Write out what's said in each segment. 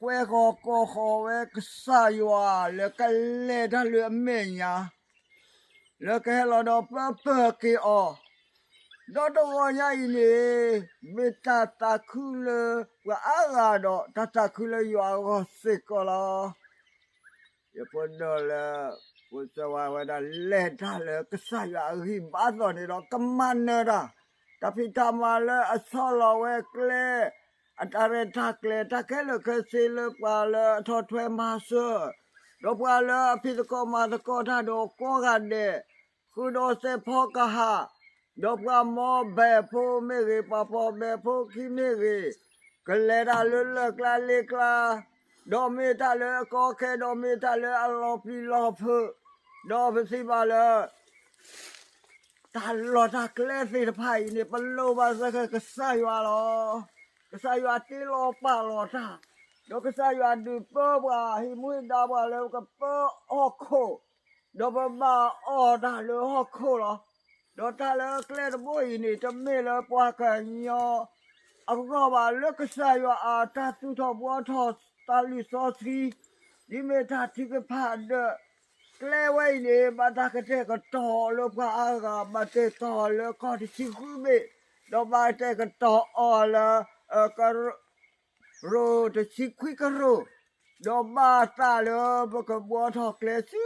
ဝဲဃီကိးဃီၤဝဲကစၢ်ယွၤလၢကလဲၤတၢ်လၢအမဲာ်ညါ လၢကဟဲလီၤဒီးပၢပၢၢ်က့ၤအီၤ, ဒီးတဂီၤညါအံၤန့ၣ် မ့ၢ်တၢ်သးခုလၢပှၤအါဂၤဒီး တၢ်သးခုလၢယွၤအဂီၢ်စ့ၢ်ကီးလီၤ. ယဖိဒိၣ်လၢ ပစၢဝါဝဲဒၣ်လဲၤတၢ်လၢကစၢ်ယွၤအဂံၢ်ဘါသိးန့ၣ်ဒီး ကမၤနၢၤတၢ်, တၢ်ဖံးတၢ်မၤလၢအဆီလီၤဝဲကျဲ အတၢ်ရဲၣ်တၢ်ကျဲၤ တၢ်ခဲလၢာ်ခဲဆ့လၢပှၤလၢအထီၣ်ထွဲမၤစၢၤ, ဒီးပှၤလၢအဖံးသကိးမၤသကိးတၢ်ဒီးကိးဂၤဒဲး, ဃုာ်ဒီးစဲးဖီကဟၣ်, ဒီးပှၤမီဘဲၣ်ဖိမ့ၢ်ဂ့ၤ, ပှၤဖီဘဲၣ်ဖိခံမ့ၢ်ဂ့ၤ, ကလဲၤတၢ်လၢလၢၢ်ကျါလ့ကျါ, ဒီးမ့ၢ်တၢ်လၢအကီခဲ ဒီးမ့ၢ်တၢ်လၢအလီၤပျံၤလီၤဖုး, ဒီးပစံးဘၣ်လၢ တၢ်လီၢ်တၢ်ကျဲသ့ၣ်တဖၣ်အံၤန့ၣ် ပလိၣ်ဘၣ်စ့ၢ်ကီးကစၢ်ယွၤလီၤ. ကစၢ်ယွၤတ့လီၤပာ်လီၤတၢ်, ဒီးကစၢ်ယွၤဒုးပၢပှၤ ဟံးမူဟံးဒါပှၤလၢပကပၢဟီၣ်ခိၣ်, ဒီးပဘၣ်အီၣ်တၢ်လၢဟီၣ်ခိၣ်လီၤ. ဒီးတၢ်လၢကျဲတဘိအံၤန့ၣ် တမ့ၢ်လၢပှၤကညီအဂီၢ်ဘၣ်, လၢကစၢ်ယွၤအတၢ်သူၣ်ထီၣ်ဘှီထီၣ်တၢ်လုၢ်စီဆှံ ဒ်မ့ၢ်တၢ်ထုကဖၣ်ဒီး ကျဲဝဲအံၤန့ၣ် ဘၣ်တၢ်ကတဲာ်ကတီၤလၢပှၤအါဂၤ ဘၣ်တဲာ်ကတီၤလၢကီၢ်တဆံဃုဘ့ၣ်, ဒီးဘၣ်တဲာ်ကတီၤအီၤလၢ က ရိၣ်တဆံခွံကရိၣ်, ဒီးဘၣ်သးလၢပကဘှီထီၣ်ကျဲဆူ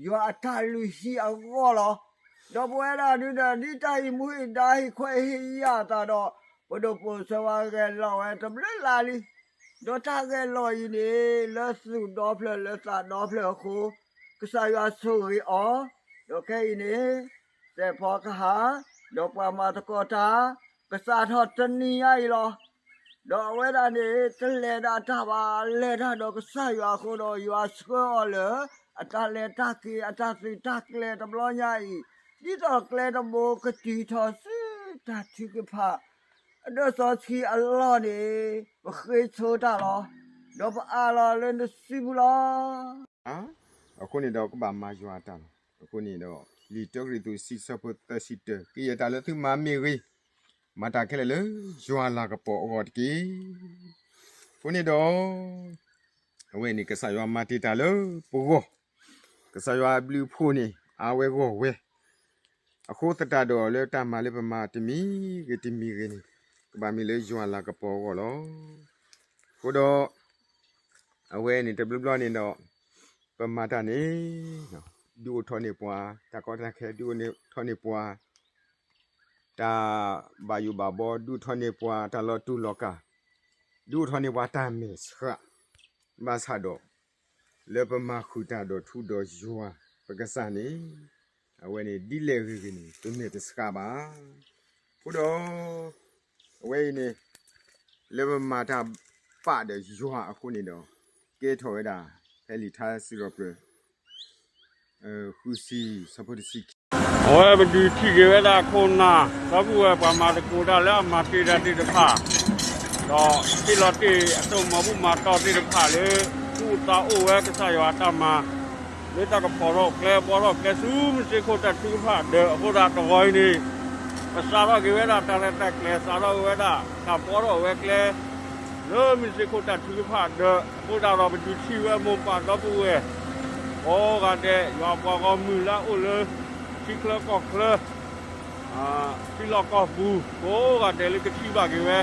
ယွၤအတၢ်လုၢ်ဟံၣ်အဂီၢ်လီၤ. ဒီးပဝဲဒၣ်ဒုဒီး ဒ်တၢ်ဟံးမူဟံးဒါဟ့ၣ်ခွဲးဟ့ၣ်ယာ်သးဒီး ပဒိၣ်ပိာ်စီၤဝါဂဲၤလီၤဝဲတဘျုးလါလံ. ဒီးတၢ်ဂဲၤလီၤအံၤန့ၣ် လၢသူၣ်ဒီဖျၢၣ်လၢသးဒီဖျၢၣ်အဃိ ကစၢ်ယွၤဆိၣ်ဂ့ၤအီၤ, ဒီးခဲအံၤန့ၣ် စဲးဖီကဟၣ်, ဒီးပှၤမၤသကိးတၢ် ကစးထီၣ်တနံၤညါအံၤလီၤ. ဒီးအဝဲဒၣ်န့ၣ် တလဲၤဒၣ်တၢ်ဘၣ်, လဲၤတၢ်ဒီးကစၢ်ယွၤအဃိဒီး ယွၤဆှၢအီၤလၢ အတၢ်လဲၤတၢ်က့ၤ အတၢ်သုးတၢ်ကျဲၤတဘျီညါအံၤ, ဒ်သိးကျဲတဘိကတုၤထီၣ်ဆူတၢ်ထုကဖၣ် အဒၢးစီဆှံအလီၢ်န့ၣ် ပဃ့ဆိတၢ်လီၤ. ဒီးပအးလီၤလၢနစုပူၤလီၤ. အဃိန့ၣ်ဒီးကဘၣ်မၤယွၤအတၢ်လီၤ. အဃိန့ၣ်ဒီး လံာ်တၢကရံၣ်သူး ဆံဆၢဖိသၢဆံတၢ, ကယဲၢ်တၢ်လၢသုမၤမ့ၢ်ဂ့ၤ, မၤတၢ်ခဲလၢာ်လၢယွၤလၤကပီၤအဂီၢ်တက့ၢ်. အဃိန့ၣ်ဒီး အဝဲန့ၣ်ကစၢ်ယွၤမၤတ့ၢ်တၢ်လၢပဂီၢ်, ကစၢ်ယွၤအဘျုးအဖှိၣ်န့ၣ် အါဝဲဂီၢ်ဝဲ, အဃိသတးဒီးလၢတၢ်မၤလၢပမၤတမံၤဂ့ၤတမံၤဂ့ၤန့ၣ် ကဘၣ်မ့ၢ်လၢယွၤလၤကပီၤအဂီၢ်လီၤ. အဃိဒီး အဝဲန့ၣ်တဘျီဘျီန့ၣ်ဒီး ပမၤတၢ်န့ၣ် ဒုးအိၣ်ထီၣ်န့ၢ်ပှၤ တၢ်ကီတၢ်ခဲ ဒုးအိၣ်ထီၣ်န့ၢ်ပှၤ တၢ်ဘၣ်ယိၣ်ဘၣ်ဘီ, ဒုးအိၣ်ထီၣ်န့ၢ်ပှၤတၢ်လီၤတူာ်လီၤကာ်, ဒုးအိၣ်ထီၣ်န့ၢ်ပှၤတၢ်မဲာ်ဆှး, ဘၣ်ဆၣ်ဒီး လၢပမၤဃုာ်တၢ်ဒီးထူဒီးယွၤပကစၢ်န့ၣ် အဝဲန့ၣ်ဒ်လဲၣ်ဂ့ၤဂ့ၤန့ၣ် ပမဲာ်တဆှးဘၣ်. အဃိဒီး အဝဲအံၤန့ၣ် လၢပမၤတၢ်ပာ်ဒီးယွၤအဃိန့ၣ်ဒီး ကဲထီၣ်ဝဲဒၣ် ဖဲလံာ်ထါစံးထီၣ်ပတြၢၤ ဃုဆံ ဆၢဖိတဆံခံ, အဝဲပဒုးထံၣ်က့ၤဝဲဒၣ်ခိၣ်နၢ် ဒီပုၢ်ဝဲၢ်ပှၤမၤသကိးတၢ်လၢအမၤတ့ၢ်တၢ်သ့ၣ်တဖၣ်, ဒီးဟ့ၣ်လီၤတ့ၢ်အတၢ်မၤဘူၣ်မၤတီၢ်သ့ၣ်တဖၣ်လၢ သူၣ်အိၣ်သးအိၣ်ဝဲကစၢ်ယွၤအတၢ်မၤ လၢတၢ်ကဖီၣ်ထီၣ်ကျဲဘှီထီၣ်ကျဲဆူမုၢ်စ့ခိၣ်တၢ်ထုကဖၣ်ဒီး အဃိသတးတဂီၤအံၤန့ၣ် ပစးထီၣ်က့ၤဝဲဒၣ်တၢ်ရဲၣ်တၢ်ကျဲၤ စးထီၣ်က့ၤဝဲဒၣ်တၢ်ဘှီထီၣ်ဝဲကျဲ လၢမုၢ်စ့ခိၣ်တၢ်ထုကဖၣ်ဒီး အဃိသတးဒီးပဒုးထံၣ်ဝဲမိၢ်ပၢ်ဒီပုၢ်ဝဲၢ် ကိးဂၤဒဲး ယွၤအပှၤဂီၢ်မုၢ်လၢအအိၣ်လၢ ထံချၢကီၢ်ချၢ ထံလီၢ်ကီၢ်ပူၤ ကိးဂၤဒဲးလၢကထံၣ်ဘၣ်က့ၤဝဲ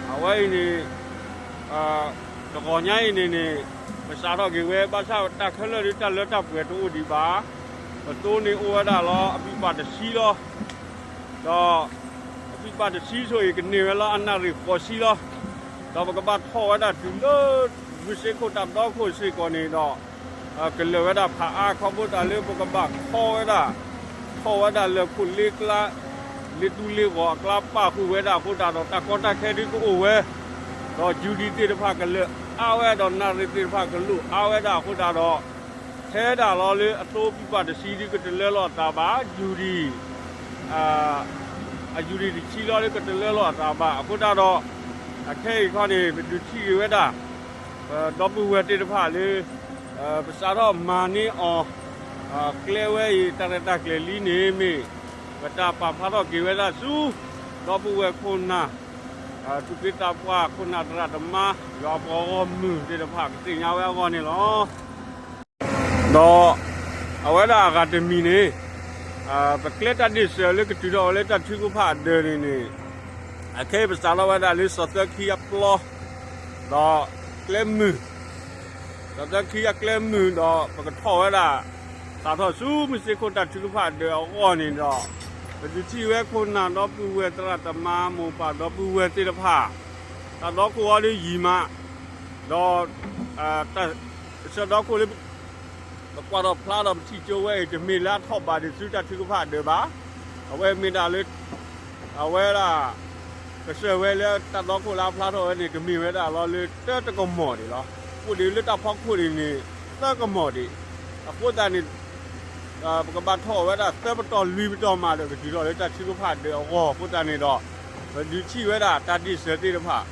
အဝဲအံၤန့ၣ် တဂီၤညါအံၤန့ၣ်န့ၣ် ပစးထီၣ်က့ၤဝဲ ဘၣ်ဆၣ်တၢ်ခဲလၢာ်ဒ်တၢ်လၢတၢ်ပှဲၤတအိၣ်ဒံးဘၣ်, ပသိန့ၣ်အိၣ်ဝဲဒၣ်လီၤ အဖံပာ်တဆံလီၤ. ဒီးအဖံပာ်တဆံဆိအံၤကန့ၢ်ဝဲလၢအနၣ်ရံၣ်ဃိးဆံလီၤ. ဒီးပကဘၣ်ထီၣ်ဝဲဒၣ်တုၤလၢ မုၢ်စ့ခိၣ်တၢ်ဒီခိၣ်စ့ၢ်ကီးန့ၣ်ဒီး ကလၢာ်ဝဲဒၣ်ဖးအါခီဖျိသတးလၢပကဘၣ်ထီၣ်ဝဲဒၣ် ထီၣ်ဝဲဒၣ်လၢခိၣ်လ့ကျါ လ့တူလ့ဂီၤအကျါပာ်ဃုာ်ဝဲဒၣ်အဃိသတးဒီး တၢ်ကီတၢ်ခဲဒ်ကအိၣ်ဝဲ ဒီးယူၤဒံးသ့ၣ်တဖၣ်ကလၢာ်အါဝဲဒီး နၣ်ရံၣ်သ့ၣ်တဖၣ်ကလိၣ်အါဝဲဒၣ်အဃိသတးဒီး ထဲဒၣ်လီၤလၢအသိဖံပာ်တဆံဒ်ကတလၢလီၤအသးဘၣ် ယူၤဒံး အယူၤဒံးတဆံလီၤလၢကတလၢလီၤအသးဘၣ် အဃိသတးဒီး အခဲအံၤခီန့ၣ် ပဒုးထံၣ်က့ၤဝဲဒၣ် ပဒီပုၢ်ဝဲၢ်သ့ၣ်တဖၣ်လၢ ပစးထီၣ်မၤန့ၢ်အီၤ ကျဲဝဲအံၤ တၢ်ရဲၣ်တၢ်ကျဲၤလံန့ၣ်မ့ၢ် ပတၢ်ပာ်ဖျါထီၣ်က့ၤဝဲဒၣ်ဆူ ဒီပုၢ်ဝဲၢ်ခိၣ်နၢ် သူၣ်က့သးပှၢ် ခိၣ်နၢ်သရၣ်သမါ ယွၤပှၤဂီၢ်မုၢ်သ့ၣ်တဖၣ် ကသ့ၣ်ညါဝဲအဂီၢ်န့ၣ်လီၤ. ဒီးအဝဲဒၣ်အဂၤတမံၤန့ၣ် ပကျဲတၢ်ဒ့ၣ်စၢၤလၢကတုၤထီၣ်ဝဲလၢတၢ်ထုကဖၣ်ဒၢးန့ၣ်န့ၣ် အခဲအံၤပစးထီၣ်ဝဲဒၣ်လၢစီၤသၢခံအပျီ ဒီးကျဲမုၢ် စီၤသၢခံအကျဲမုၢ်ဒီး ပကထီၣ်ဝဲဒၣ် စးထီၣ်ဆူမုၢ်စ့ၢ်ခိၣ်တၢ်ထုကဖၣ်ဒၢးအဂီၢ်န့ၣ်ဒီး ပဒုးထံၣ်ဝဲခိၣ်နၢ်ဒီပုၢ်ဝဲၢ် သရၣ်သမါ မိၢ်ပၢ်ဒီပုၢ်ဝဲၢ်သ့ၣ်တဖၣ် တၢ်ဒီခိၣ်အီၤဒ်ယံာ်မး ဒီး တၢ်ဆၢဒီခိၣ်လၢ ပကွၢ်ထီၣ်ဖျါဒီးပထံၣ်ကၠိဝဲအံၤ တမ့ၢ်လၢအထီၣ်ဘးဒံးဆူတၢ်ထုကဖၣ်ဒၢးဘၣ်. အဝဲမ့ၢ်ဒၣ်လၢ အဝဲဒၣ် ကစၢၢ်ဝဲလၢတၢ်ဒီခိၣ်လၢအဖျါထီၣ်ဝဲန့ၣ် ကမ့ၢ်ဝဲဒၣ်လီၤလၢတၢတကမီၤဒံးလီၤ. အိၣ်ဒံးလၢတၢ်ဖီခိၣ်န့ၣ်န့ၣ် သၢကမီၤဒံး. အဃိသတးန့ၣ် ပကဘၣ်ထီၣ်ဝဲဒၣ်သၢပတီၢ်လွံၢ်ပတီၢ်မးဒီး ကတုၤထီၣ်လၢတၢ်ထုကဖၣ်ဒၢးအဂီၢ်အဃိသတးန့ၣ်ဒီး ပဒုးထံၣ်ဝဲဒၣ်တၢ်ဒ့ၣ်စၢၤသ့ၣ်တဖၣ်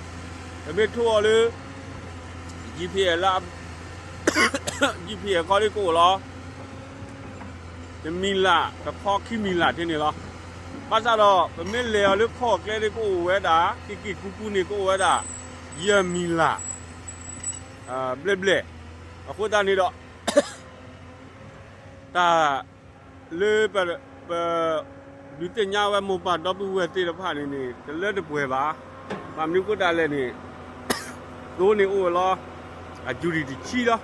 ပမ့ၢ်ထိၣ်အီၤလၢ G P S လၢ G P S ခီဒ်ကအိၣ်လီၤ တမံၤလၢ် တခီခံမံၤလၢ်ထဲန့ၣ်လီၤ. ဘၣ်ဆၣ်ဒီး ပမ့ၢ်လဲၤအီၤလၢခီၣ်ကျဲဒ်ကအိၣ်ဝဲဒၣ် က့ၣ်က့ၣ်ကူကူန့ၣ်ကအိၣ်ဝဲဒၣ် ယဲၢ်မံၤလၢ် ဘျဲၣ်ဘျဲၣ်. အဃိသတးန့ၣ်ဒီး တၢ်လၢပ ပ ဒုးသ့ၣ်ညါဝဲမိၢ်ပၢ်ဒီပုၢ်ဝဲၢ်သ့ၣ်တဖၣ်န့ၣ်န့ၣ် တလၢတပှဲၤဘၣ်. ဘၣ်မနုၤအဃိသတးလဲၣ်န့ၣ် သိန့ၣ်အိၣ်ဝဲလီၤ အယူၤဒံၣ်တဆံလီၤ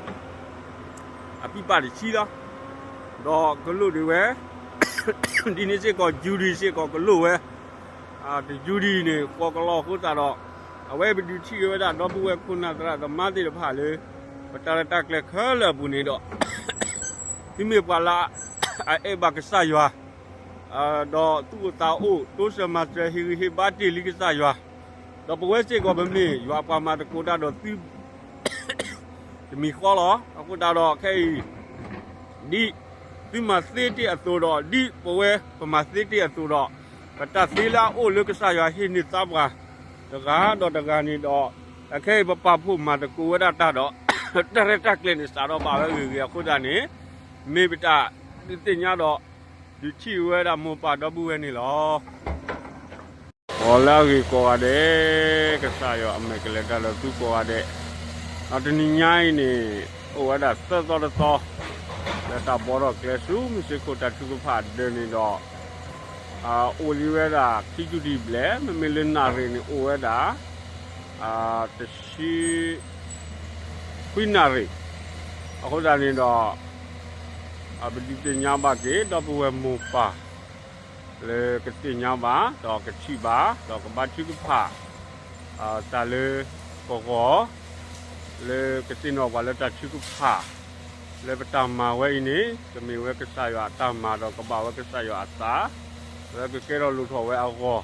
အပံပၢ်တဆံလီၤ ဒီးကလိၣ်ဒံးဝဲ ဒ်န့ၣ်စ့ၢ်ကီး ယူၤဒံၣ်စ့ၢ်ကီးကလိၣ်ဝဲ တယူၤဒံၣ်န့ၣ် ဃီကလီအဃိသတးဒီး အဝဲပဒုးထံၣ်က့ၤဝဲဒၣ်ဒီပုၢ်ဝဲၢ်ခိၣ်နၢ်သရၣ်သမါသ့ၣ်တဖၣ်လၢ ပတၢ်ရဲၣ်တၢ်ကျဲၤခဲလၢာ်အပူၤန့ၣ်ဒီး သုမ့ၢ်ပှၤလၢ အအဲၣ်ဘၣ်ကစၢ်ယွၤ ဒီးသူၣ်အိၣ်သးအိၣ် တိစၢၤမၤစၢၤဟ့ၣ်ဂံၢ်ဟ့ၣ်ဘါတ့ၢ်လံကစၢ်ယွၤ ဒီးပဝဲစ့ၢ်ကီးပမ့ၢ်ယွၤပှၤမၤသကိးတၢ်ဒီးသု တမံၤဃီလီၤ. အဃိသတးဒီးခဲအံၤ ဒ်သုမၤသ့တ့ၢ်အသိးဒီး ဒ်ပဝဲပမၤသ့တ့ၢ်အသိးဒီး ပတၢ်သ့လၢအအိၣ်လၢကစၢ်ယွၤဟ့ၣ်န့ၢ်သါပှၤ တဂၤဒီးတဂၤန့ၣ်ဒီး အခဲအံၤပပာ်ဖှိၣ်မၤသကိးဝဲဒၣ်တၢ်ဒီး တၢ်ရဲၣ်တၢ်ကျဲၤန့ၣ် စးထီၣ်ဘၣ်ဝဲဂ့ၤဂ့ၤအဃိသတးန့ၣ် မ့ၢ်ပတၢ်ဒုးသ့ၣ်ညါဒီး ဒုးထံၣ်ဝဲဒၣ်မိၢ်ပၢ်ဒီပုၢ်ဝဲၢ်န့ၣ်လီၤ. ဂီၤလၢအဂ့ၤကိးဂၤဒဲး ကစၢ်ယွၤအမဲာ်ကလဲၤတၢ်ဒီးသုကိးဂၤဒဲး, ဒီးတနံၤညါအံၤန့ၣ် အိၣ်ဝဲဒၣ်သၢသီတသီ လၢတၢ်ဘှီထီၣ်ကျဲဆူမုၢ်စ့ခိၣ်တၢ်ထုကဖၣ်ဒၢးန့ၣ်ဒီး အိၣ်လံဝဲဒၣ်ခံဆံဒံးဘျဲၣ်, မ့မ့ၢ်လၢနၣ်ရံၣ်န့ၣ်အိၣ်ဝဲဒၣ် တဆံ ခွံနၣ်ရံၣ်, အဃိသတးန့ၣ်ဒီး ပဒုးသ့ၣ်ညါဘၣ်က့ၤ ဒီပုၢ်ဝဲၢ်မိၢ်ပၢ် လၢကသ့ၣ်ညါဘၣ် ဒီးကထံၣ်ဘၣ် ဒီးကဘါထုကဖၣ် တၢ်လၢပဂီၢ် လၢကသ့ၣ်နီၣ်ပှၤလၢတၢ်ထုကဖၣ် လၢပတၢ်မၤဝဲအံၤန့ၣ် ကမ့ၢ်ဝဲကစၢ်ယွၤအတၢ်မၤ ဒီးကဘၣ်ဝဲကစၢ်ယွၤအသး လၢကကဲထီၣ်လိၣ်ထီၣ်ဝဲအဂီၢ်,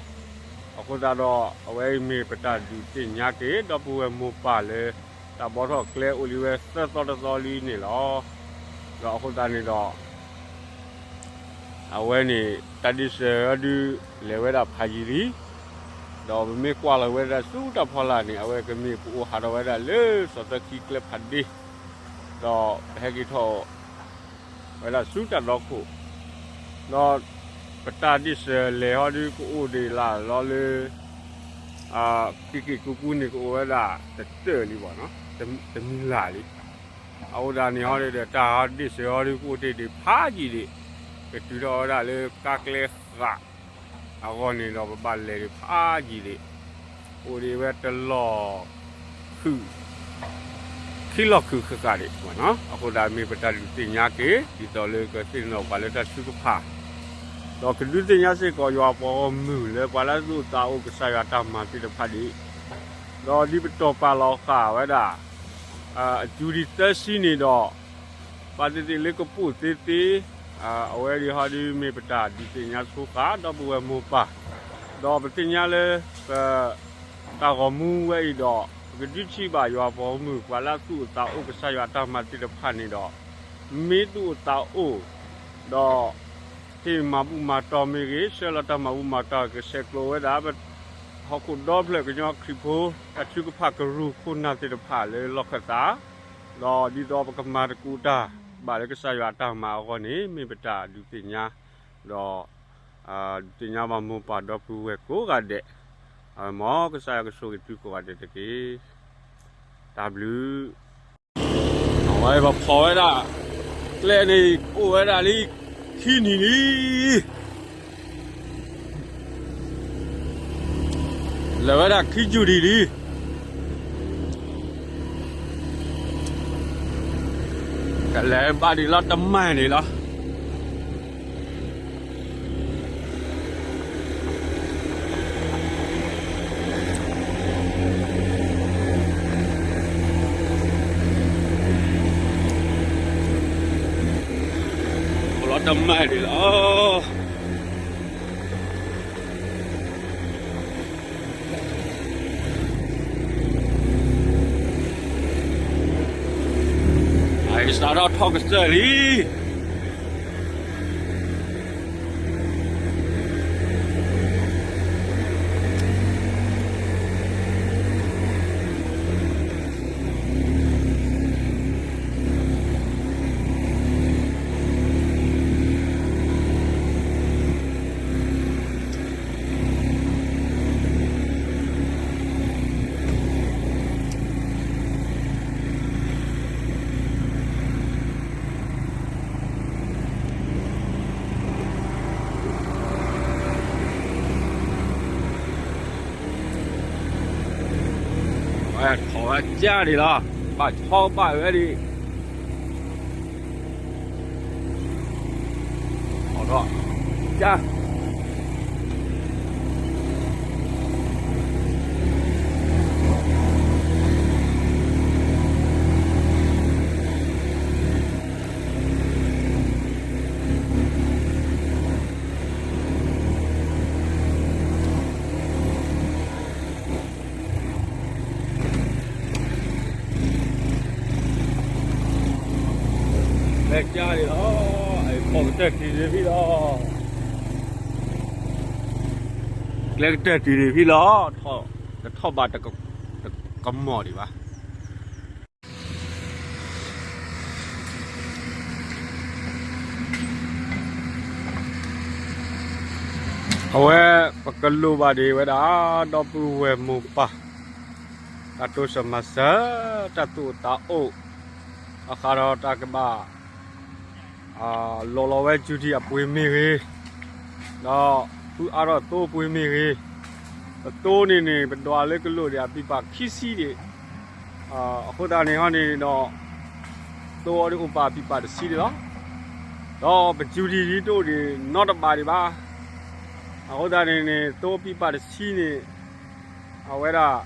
အဃိသတးဒီး အဝဲအံၤမ့ၢ်ပတၢ်ဒုးသ့ၣ်ညါက့ၤ ဒီပုၢ်ဝဲၢ်မိၢ်ပၢ်လၢ တၢ်ဘှီထီၣ်ကျဲအိၣ်လံဝဲသၢသီတသီလံန့ၣ်လီၤ. ဒီးအဃိသတးန့ၣ်ဒီး အဝဲန့ၣ် တၢ်ဒ့ၣ်စၢၤဒုး လဲၤဝဲဒၣ်ဖးယံၤလံ, ဒီးပမ့ၢ်ကွၢ်လီၤဝဲဒၣ်ဆူတၢ်ဖီလာ်န့ၣ် အဝဲကမ့ၢ်ပအိၣ်ဟးထီၣ်ဝဲဒၣ်လၢစီၤသၢခံကျဲဖးဒ့, ဒီးပဟဲက့ၤထီၣ် ဝဲဒၣ်ဆူတၢ်ဒီခိၣ်, ဒီးပတၢ်ဒ့ၣ်စၢၤလဲၤဟီဒုးကအိၣ်ဒံးလၢ်လီၤလၢ က့ၣ်က့ၣ်ကူကူန့ၣ်ကအိၣ်ဝဲဒၣ်တတၢၢ်လံဘၣ်နီၤ, တမံၤလၢ်လံ. အဃိသတးန့ၣ်ဟီဒုးဒီး တၢ်ဒ့ၣ်စၢၤဟီဒုးကအိၣ်တ့ၢ်ဒံးဖးယံၤဒံး, ကတုၤထီၣ်ဝဲဒၣ်လၢကါကျဲဃာ်အဂီၢ်န့ၣ်ဒီး ပဘၣ်လဲၤဒံးဖးယံၤဒံး, အိၣ်ဒံးဝဲတလီၢ်ခုၣ် ခံလီၢ်ခုၣ်ဃၣ်ဃၣ်ဒံး, အဃိသတးမ့ၢ်ပတၢ်ဒုးသ့ၣ်ညါက့ၤ ဒ်သိးလၢကသ့ၣ်နီၣ်ပှၤလၢတၢ်ထုကဖၣ်, ဒီးကဒုးသ့ၣ်ညါစ့ၢ်ကီးယွၤပှၤဂီၢ်မုၢ်လၢပှၤလၢသူၣ်အိၣ်သးအိၣ်ကစၢ်ယွၤတၢ်မၤသ့ၣ်တဖၣ်ဒံး, ဒီးဒ်ပတီၢ်ပာ်လီၤဃာ်ဝဲဒၣ် အယူၤဒံၣ်သၢဆံန့ၣ်ဒီး ပာ်သ့ၣ်သ့ၣ်လၢကပိာ်သ့သ့, အဝဲဒၣ်ဟီဒုးမ့ၢ်ပတၢ်ဒုးသ့ၣ်ညါဆိဃာ် ဒီပုၢ်ဝဲၢ်မိၢ်ပၢ်, ဒီးပသ့ၣ်ညါလၢ ပ တၢ်ဂီၤမူဝဲအံၤဒီး ပကဒုးထံၣ်ဘၣ်ယွၤပှၤဂီၢ်မုၢ် ပှၤလၢသူၣ်အိၣ်သးအိၣ်ကစၢ်ယွၤတၢ်မၤသ့ၣ်တဖၣ်န့ၣ်ဒီး မ့ၢ်သူၣ်အိၣ်သးအိၣ် ဒီး ဟ့ၣ်မၤဘူၣ်မၤတီၢ်မ့ၢ်ဂ့ၤ, ဆှၢလီၤတၢ်မၤဘူၣ်မၤတီၢ် ကဆဲးကျိးဝဲဒၣ် ဟီၣ်ခိၣ်ဒီဖျၢၣ်ကညီခရံာ်ဖိ တၢ်ထုကဖၣ်ကရူၢ်ခိၣ်နၢ်သ့ၣ်တဖၣ်လၢလီၢ်ခၢၣ်သး, ဒီးဒ်သိးပကမၤသကိးတၢ် ဘၣ်လၢကစၢ်ယွၤအတၢ်မၤအဂီၢ်န့ၣ် မ့ၢ်ပတၢ်ဒုးသ့ၣ်ညါ, ဒီး ဒုးသ့ၣ်ညါဘၣ်မိၢ်ပၢ်ဒီပုၢ်ဝဲၢ်ကိးဂၤဒဲး, မ်ကစၢ်ယွၤကဆိၣ်ဂ့ၤသုကိးဂၤဒဲးတက့ၢ်. တၢ်ဘျုး. အဝဲပဖီၣ်ဝဲဒၣ် ကျဲန့ၣ် အိၣ်ဝဲဒၣ်လံ ခံနံၣ်လံ လဲၤဝဲဒၣ်ခံယူၤဒံးလံ. ကလဲၤဘၣ်ဒံးလီၤ တမဲာ်န့ၣ်လီၤ. အိၣ်လီၤတမဲာ်န့ၣ်လီၤ. အစးထီၣ်ထီၣ်ကစၢၢ်လံ. ထီၣ်ဝဲကၢ်ဒံးလီၤ ဘၣ်ဆီဘၣ်ဝဲဒံး ထီၣ်ထီၣ်ကၢ် ဖဲကၢ်ဒံးလီၤ ဖီၣ်ကတၢၢ်တုၤဒံးဖံလီၤ ကျဲကတၢၢ်တုၤဒံးဖံလီၤ တထီၣ်ဘးတကမီၤဒံးဘၣ်. အဝဲ ပကလိၣ်ဘၣ်ဒံးဝဲဒၣ် ဒီပုၢ်ဝဲၢ်မိၢ်ပၢ် တၢ်တိစၢၤမၤစၢၤ တၢ်သူၣ်အိၣ်သးအိၣ် ဘၣ်ဃးဒီးတၢ်ကဘၣ် လီၤလီၤဝဲယူၤဒံၣ်အပှ့ၤမ့ၢ်ဂ့ၤ, ဒီးဃုအါထီၣ်သိပှ့ၤမ့ၢ်ဂ့ၤ, ပသိန့ၣ်န့ၣ် ပဒွးလၢကလိၣ်ဒံးအပံာ်ပာ်ခံဆံဒံး, အဃိသတးန့ၣ်ဟီန့ၣ်ဒီး သိအီၤဒံးအိၣ်ပာ်အပံာ်ပာ်တဆံဒံးလီၤ. ဒီးပယူၤဒံၣ်ဒ်တအိၣ်ဒံးနီတဘးဒံးဘၣ်. အဃိသတးန့ၣ်န့ၣ် သိပံာ်ပာ်တဆံန့ၣ် အဝဲဒၣ်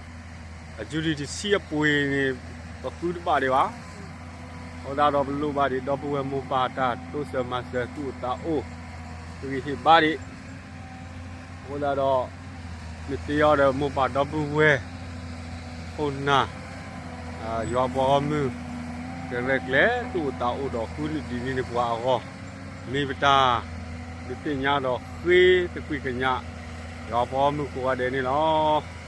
ယူၤဒံၣ်တဆံအပှ့ၤန့ၣ် ပဃုတဘၣ်ဒံးဘၣ်. အဃိသတးဒီးပလိၣ်ဘၣ်ဒံး ဒီပုၢ်ဝဲၢ်မိၢ်ပၢ်တၢ်တိစၢၤမၤစၢၤသူၣ်အိၣ်သးအိၣ် ဟ့ၣ်ဂံၢ်ဟ့ၣ်ဘါဒံး. အဃိသတးဒီး နသ့အီၤဒီးမိၢ်ပၢ်ဒီပုၢ်ဝဲၢ် ခိၣ်နၢ် ယွၤပှၤဂီၢ်မုၢ် ကရဲၣ်ကျဲၤသူၣ်အိၣ်သးအိၣ်ဒီးဃုနုာ်ဒံးန့ၢ်ပှၤအဂီၢ် မ့ၢ်ပတၢ်ဒုးသ့ၣ်ညါဒီးဃ့သကွံာ်ကညး ယွၤပှၤဂီၢ်မုၢ်ကိးဂၤဒဲးန့ၣ်လီၤ.